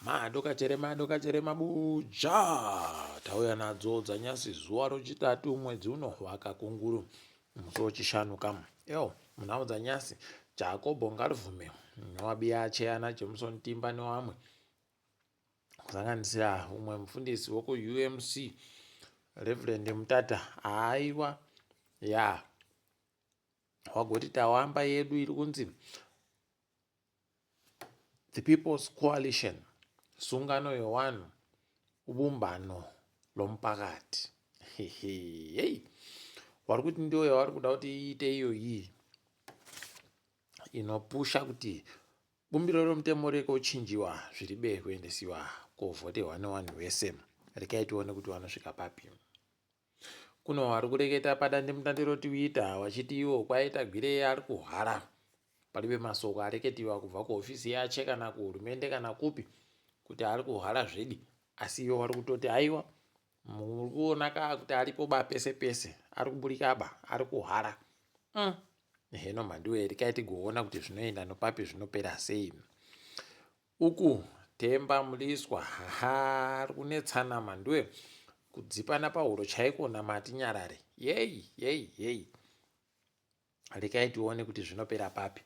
Madoka chere madoka chere mabuja tauya nadzo dzanyasi zuva rochitatu mwedzi uno wakakunguru musi wechishanu kam eo munhau dzanyasi Jakobho Ngarivhume newabiyache ana Jameson Timba newamwe kusanganisira umwe mufundisi wekuUMC Reverend Mutata haiwa ya wagoti tawamba yedu iri kunzi The People's Coalition sungano yewanhu ubumbano lomphakathi heyi wari kuti ndiyo yavari kuda kuti iite iyoyi inopusha kuti bumbiro romutemo rekochinjiwa zviri be kuendesiwa kovhoterwa nevanhu vese rekai tione kuti vanosvika papi Kuno vari kureketa padandemutande roTwitter vachiti ivo kwaita Gwirei ari kuhwara. Palibe masoko areketiwa kubva kuhofisi yache kana kuhurumende kana kupi kuti ari kuhwara zvedi asi ivo vari kutoti aiwa muri kuona ka kuti aripo ba pese pese ari kuburika ba ari kuhwara. Mm. Heno mhanduwe rekai tigoona kuti zvinoenda nopapi zvinopera sei. Uku Themba Mliswa haa ari kunetsana Mhanduwe kudzipana pahuro chaiko naMatinyarare yei yei yei rekai tione kuti zvinopera papi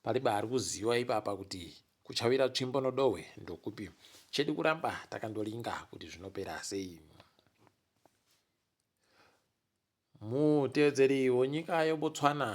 pariba ari kuziva ipapa kuti kuchawira tsvimbo nodohwe ndokupi chedu kuramba takandoringa kuti zvinopera sei. Mutevedzeri wenyika yeBotswana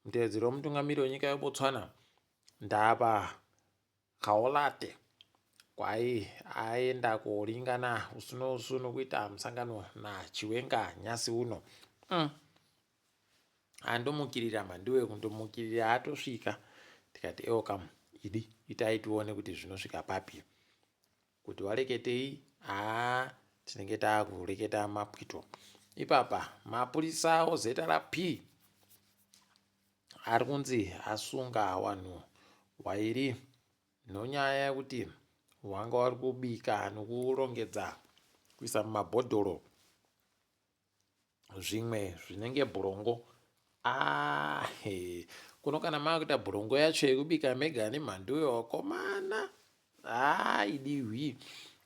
Mutevedzeri wemutungamiri wenyika yeBotswana Ndaba Gaolate kwai aenda koringana usu nousu nokuita musangano naChiwenga nyasi uno. Mm. Andomukirira mhanduwe kundomukirira atosvika tikati eokamu idi itai tione kuti zvinosvika papi. Kuti wareketei haa tinenge taakureketa mapwito ipapa mapurisa oZRP ari kunzi asunga wanhu wairi nonyaya yekuti wanga wari kubika nokurongedza kuisa mumabhodhoro zvimwe zvinenge bhurongo ah, kuno kana maakuita bhurongo yacho yekubika mega nemhanduyo wakomana haa idihwi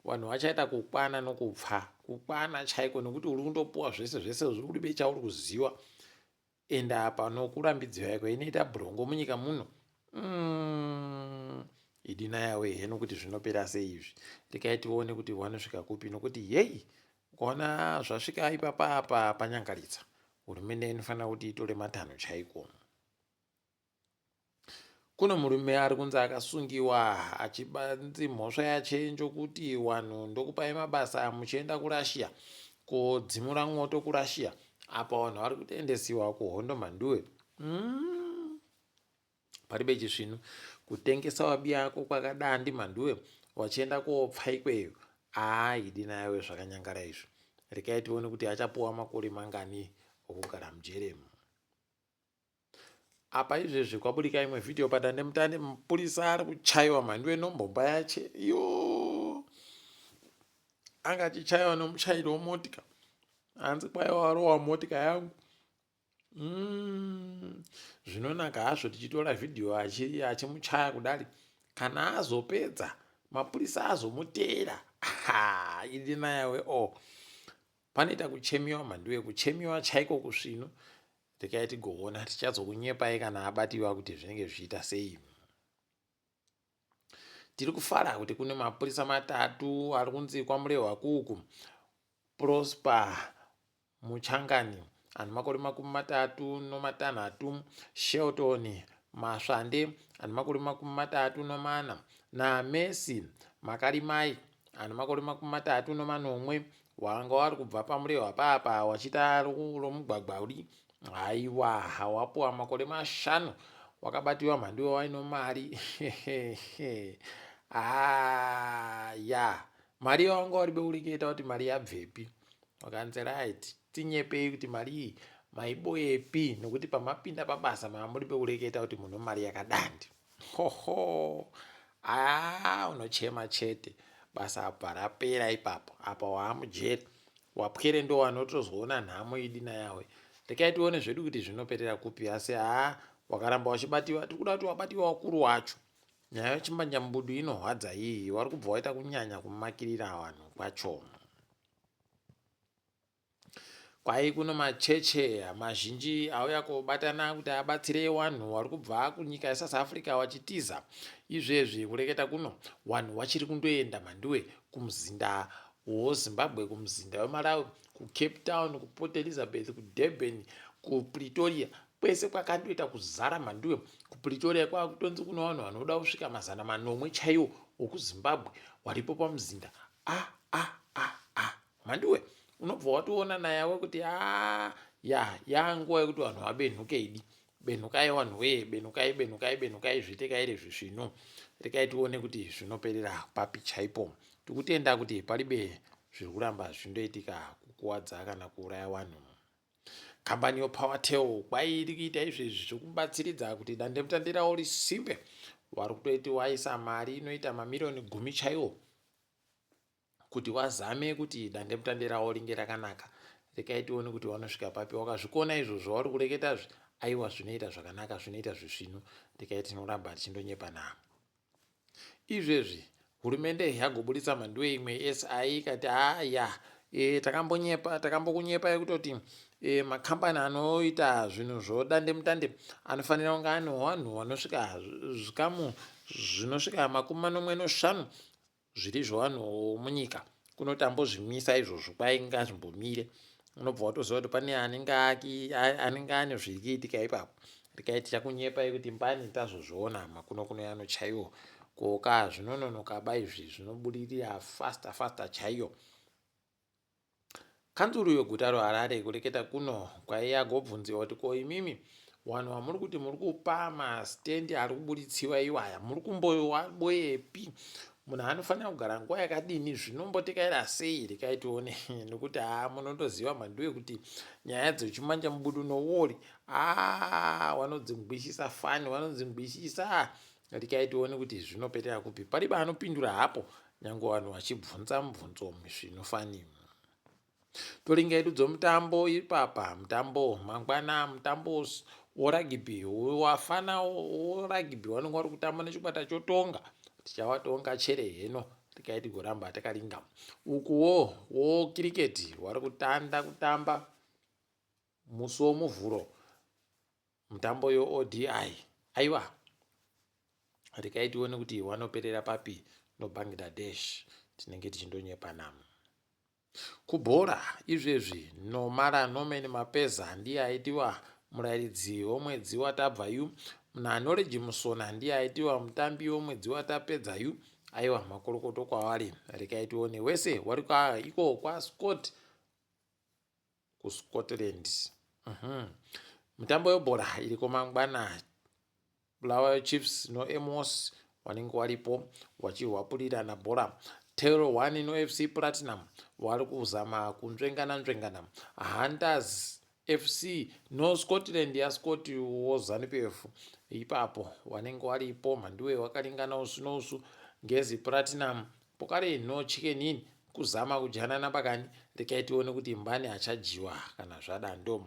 vanhu vachaita kukwana nokupfa kukwana chaiko nekuti uri kundopuwa zvese zvese zviri kudibe chauri kuziva Ende apa nokurambidziwa yako inoita brongo munyika muno mm, idina yawe heno kuti zvinopera sei izvi rekai tione kuti wanosvika kupi nokuti yei ukaona zvasvika ipapa apa panyangaritsa hurumende inofanira kuti itore matanho chaiko Kuno murume ari kunzi akasungiwa achibanzi mhosva yache njokuti wanhu ndokupai mabasa muchienda kuRussia kodzimura mwoto kuRussia apa vanhu vari kutoendesiwa kuhondo mhanduwe mm. Paribe chisvinu kutengesa wabiyako kwakadandi mhanduwe wachienda koopfa ikweyo aa idi nayewe zvakanyangara izvo rekai tione kuti achapuwa makore mangani okugara mujere. Apa izvezvi kwaburika imwe vhidhiyo padandemutande mupurisa ari kuchaiwa mhandu yenombomba yache yo anga achichaiwa nomuchairi wemotika hanzi kwaiwa warowa motika yangu mm, zvinonaka hazvo tichitora vhidhiyo achimuchaya kudari kana azopedza mapurisa azomuteera idinayawe o oh. Panoita kuchemiwa mhanduwe kuchemiwa chaiko kusvinu rekai tigoona tichazokunyepai kana abatiwa kuti zvinenge zvichiita sei. Tiri kufara kuti kune mapurisa matatu ari kunzi kwaMurehwa kuku Prosper Muchangani ane makore 36, Shelton Masvande ane makore 34 naMercy Makarimai ane makore 37 wanga wari kubva pamurehwa papa wachiita romugwagwa uri haiwa wapuwa makore mashanu wakabatiwa mhanduwe waino mari ah, ya mari yawanga wari beureketa kuti mari yabvepi wakanzi right tinyepei kuti mari iyi maiboyepi nokuti pamapinda pabasa maamuri beureketa kuti muno mari yakadandi Hoho haa unochema chete basa abva rapera ipapo apa waamujeri wapwere ndo wanotozoona nhamo idina yawe rekai tione zvedu kuti zvinoperera kupi asi haa wakaramba wachibatiwa tiri kuda kuti wabatiwa wakuru wacho Nyaya yechimbanjambudu inohwadza iyi, wari kubva waita kunyanya kumakirira vanhu kwacho. Kwai kuno macheche mazhinji auya kobatana kuti abatsire wanhu wari kubva kunyika yeSouth Africa wachitiza. Izvezvi kureketa kuno wanhu wachiri kundoenda mhanduwe kumuzinda woZimbabwe, kumuzinda weMalawi, kuCape Town, kuPort Elizabeth, kuDurban, kuPretoria kwese kwakandoita kuzara mhanduwe. KuPretoria kwakutonzi kuno vanhu vanoda kusvika 700 chaiwo wokuZimbabwe waripo pamuzinda. A a a a Mhanduwe unobva watoona nayawe kuti haa ya yanguva yekuti vanhu vabenhuke idi benhukai vanhu wee benhukai benhukai benhukai zviite kaire zvisvinu rekai tione kuti zvinoperera papi chaipo tikutenda kuti paribe zviri kuramba zvindoitika kukuwadza kana kuuraya vanhu kambani yopowertel kwai iri kuita izvezvi zvekubatsiridza kuti dandemutande ravo risimbe vari kutoiti waisa mari inoita mamiriyoni 10 chaiwo kuti wazame kuti dandemutande rawo ringe rakanaka. Rekai tione kuti wanosvika papi. Wakazvikona izvo zvauri kureketazve, aiwa zvinoita zvakanaka, zvinoita zvisvinu. Rekai tinoramba tichindonyepana. Izvezvi hurumende yagoburitsa mhanduwe imwe SI ikati haya e, takambonyepa takambokunyepa yekutoti e, makambani anoita zvinhu zvodandemutande anofanira kunge ane vanhu vanosvika zvikamu zvinosvika 75 zviri zvevanhu munyika kunoti ambozvimisa izvozvo kwai ngazvimbomire unobva watoziva kuti pane anenge anenge ane zviri kuitika ipapo rikai tichakunyepai kuti mbani tazozviona makuno kuno yano chaiwo koka zvinononoka ba izvi zvinobudirira faster faster chaiyo Kanzuru yeguta roHarare kureketa kuno kwaiyagobvunziwa kuti ko imimi vanhu vamuri kuti muri kupa masitendi ari kuburitsiwa iwaya muri kumbowaboyepi munhu anofanira kugara nguva yakadini zvinombotekaira sei rekai tione nekuti haa munotoziva mhanduwe kuti nyaya dzechimanja mubudu nowori haa wanodzingwishisa fani wanodzingwishisa Rekai tione kuti zvinopetera kupi. Paribe anopindura hapo nyange vanhu vachibvunza mubvunzo mizvino fani. Toringa yedu dzomutambo ipapa mutambo mangwana mutambo woragibhi wafana woragibhi wanenge wari kutamba nechikwata chotonga tichawatonga chere heno rekai tigoramba takaringa ukuwo wokiriketi wari kutanda kutamba musi womuvhuro Mutambo yoODI aiwa rekai tione kuti wanoperera papi noBangladesh tinenge tichindonyepana. Kubhora izvezvi Nomara Norman Mapeza ndiye aitiwa murairidzi womwedzi watabva yu naKnowledge Musona ndiye aitiwa mutambi womwedzi watapedza yu aiwa makorokoto kwavari rekai tione wese wari iko kwaScott kuScotland. Mitambo yebhora iriko mangwana Bulawayo Chiefs noEmos wanenge waripo wachihwapurirana bhora. Tail 1 noFC Platinum wari kuzama kunzvengana nzvengana. Hunters FC noScotland yaScott woZanu PF ipapo wanenge waripo mhanduwe wakaringana usu nousu. Ngezi Platinum Pokare no chicken inn kuzama kudyanana pakani rekai tione kuti mbani achajiwa kana zvadando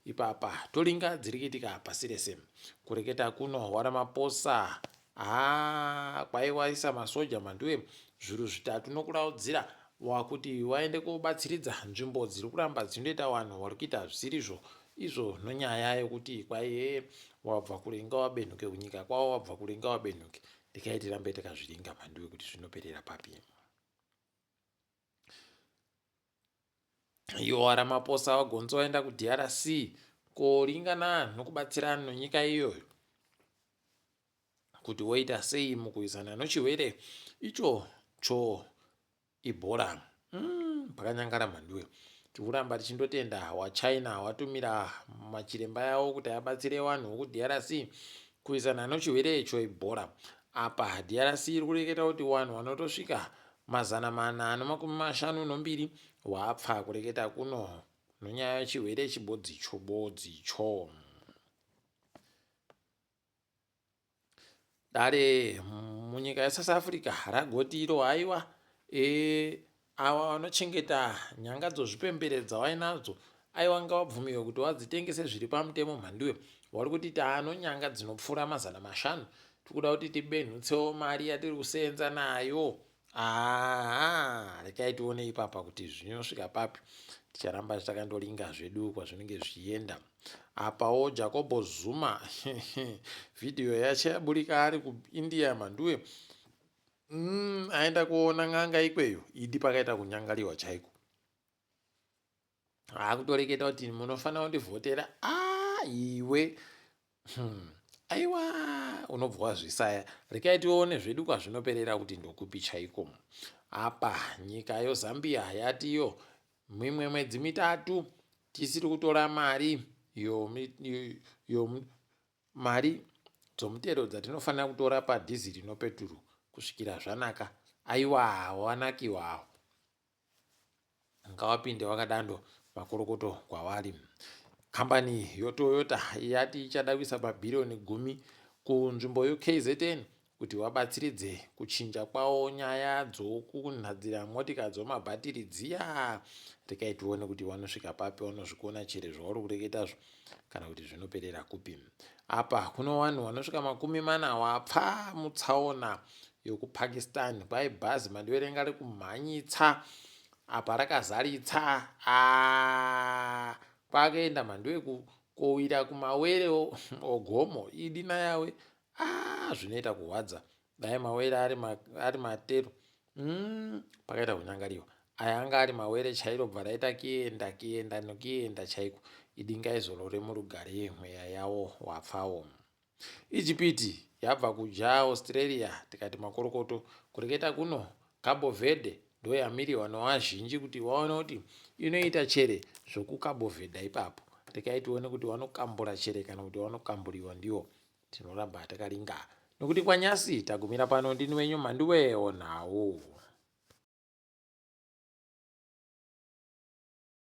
ipapa tolinga dziri kuitika pasi rese kureketa kuno waRamaposa haa kwaiwaisa masoja manduwe zviru zvitatu nokuraudzira wakuti waende kobatsiridza nzvimbo dziri kuramba dzindoita vanhu vari kuita zvisirizvo izvo nonyaya yokuti kwaiye wabva kure ngawabenhuke kunyika kwavo wabva kure ngawabenhuke Rekai tirambe takazviringa mhanduwe kuti zvinoperera papi. Iwo Ramaphosa wagonzo waenda kuDRC koringana nokubatsira nonyika iyoyo kuti woita sei mukuwisana nochirwere icho cho Ebola. Pakanyangara mhanduwe. Tikuramba tichindotenda waChina watumira machiremba yawo kuti abatsire vanhu vekuDRC kuisana nochirwere choEbola. Apa DRC iri kureketa kuti vanhu vanotosvika 452 wapfa kureketa kuno nonyaya yechirwere chibodzicho bodzicho. Dare munyika yeSouth Africa ragoti iro haiwa e, ava vanochengeta nyanga dzozvipembere dzavainadzo aiwa ngavabvumiwe kuti vadzitengese zviri pamutemo mhanduwe wari kuti taano nyanga dzinopfuura 500. Tikuda kuti tibenhutsewo mari yatiri kuseenza nayo. Haa, rekai tione ipapa kuti zvinosvika papi. Ticharamba takandoringa zvedu kwazvinenge zvichienda. Apawo Jacobo Zuma vhidhiyo yacho yaburika ari kuIndia manduwe. Aenda kuona n'anga ikweyo idi pakaita kunyangariwa chaiko. Akutoreketa kuti munofanira kundivhotera. Ah, iwe. Aiwa, unobva wazvisaya. Rekai tione zvedu kwazvinoperera kuti ndokupi chaiko. Apa nyika yoZambia yatiyo mimwe mwedzi mitatu tisiri kutora mari yo, yo, mari dzomutero dzatinofanira kutora padhiziri nopeturu kusvikira zvanaka. Aiwa, wanakiwa. Ngawapinde wakadando makorokoto kwavari. Kambani yoToyota yati ichada kuisa mabhiriyoni gumi kunzvimbo yoKZN kuti wabatsiridze kuchinja kwawo nyaya dzokunhadzira motika dzomabhatiri dziya. Rekai tione kuti wanosvika papi, wanozvikona chere zvauri kureketazvo kana kuti zvinoperera kupi. Apa kuno vanhu vanosvika 40 wapfa mutsaona yokuPakistan. Kwai bhazi mandiverenga rikumhanyitsa apa rakazaritsa kwakaenda mhanduwe kowira kumawere ogomo idi nayawe zvinoita kurwadza dai mawere ari materu pakaita kunyangariwa aya anga ari mawere chairo bva raita kienda kienda nokienda chaiko idi ngaizorore murugare mweya yawo wapfawo. Ijipiti yabva kudya Australia tikati makorokoto. Kureketa kuno Cabo Verde ndoyamiriwa nevazhinji kuti vaone kuti inoita chere zvokuCabo Verde ipapo. Rekai tione kuti vanokambura chere kana kuti vanokamburiwa ndiwo. Tinoramba takaringa. Nokuti kwanyasi tagumira pano ndini wenyu Mhanduwe Onhau.